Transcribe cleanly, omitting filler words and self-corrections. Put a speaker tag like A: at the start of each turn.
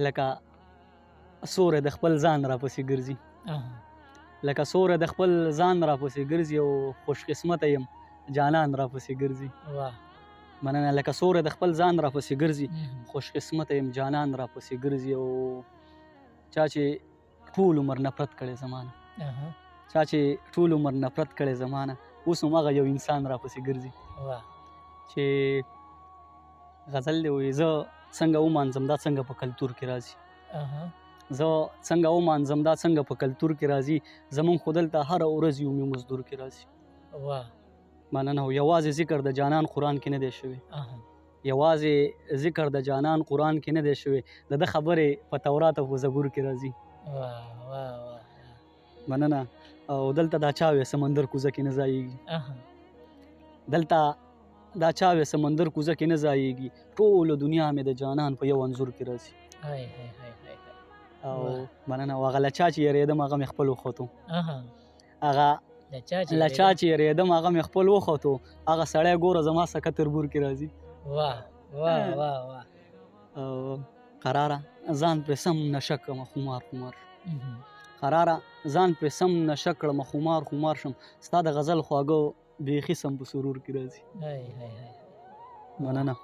A: لکه سوری د خپل ځان را پسې ګرځي، لکه سوری د خپل ځان را پسې ګرځي، او خوش قسمته یم جانان را پسې ګرځي.
B: واه.
A: مننه. لکه سوری د خپل ځان را پسې ګرځي، خوش قسمته یم جانان را پسې ګرځي. او چا چې ټول عمر نفرت کړی زمانه، چا چې ټول عمر نفرت کړی زمانه، اوس هم هغه یو انسان را پسې ګرځي.
B: واه.
A: چې غزل دی، وایي زه څنګه ومانځم دا څنګه په کلتور کې راځي، زه څنګه ومانځم دا څنګه په کلتور کې راځي، زمونږ خو دلته هره ورځ یو مزدور کې راځي.
B: واه.
A: مننه. یوازې ذکر د جانان قرآن کې نه دی شوی، یوازې ذکر د جانان قرآن کې نه دی شوی، د ده خبرې په تورات او په زبور کې راځي.
B: واه واه واه.
A: مننه. او دلته دا چا وې سمندر کوزه کې نه ځایږي، دلته دا چا وې سمندر کوزه کې نه ځایږي، ټوله دنیا مې د جانان په یو انځور کې راځي.
B: های های های های.
A: او مننه. او هغه له چا چې یېرېدم هغه مې خپل وختو، هغه له چا چې یېرېدم هغه مې خپل وختو، هغه سړی ګوره زما سکه تربور کې راځي.
B: واه واه واه واه.
A: او قراره ځان پرې سم نشه کړم خمار خمار، قراره ځان پرې سم نشه کړم خمار خمار شم، ستا د غزل خواږه بیخي سم په سرور کې راځي.
B: های های های.
A: مننه.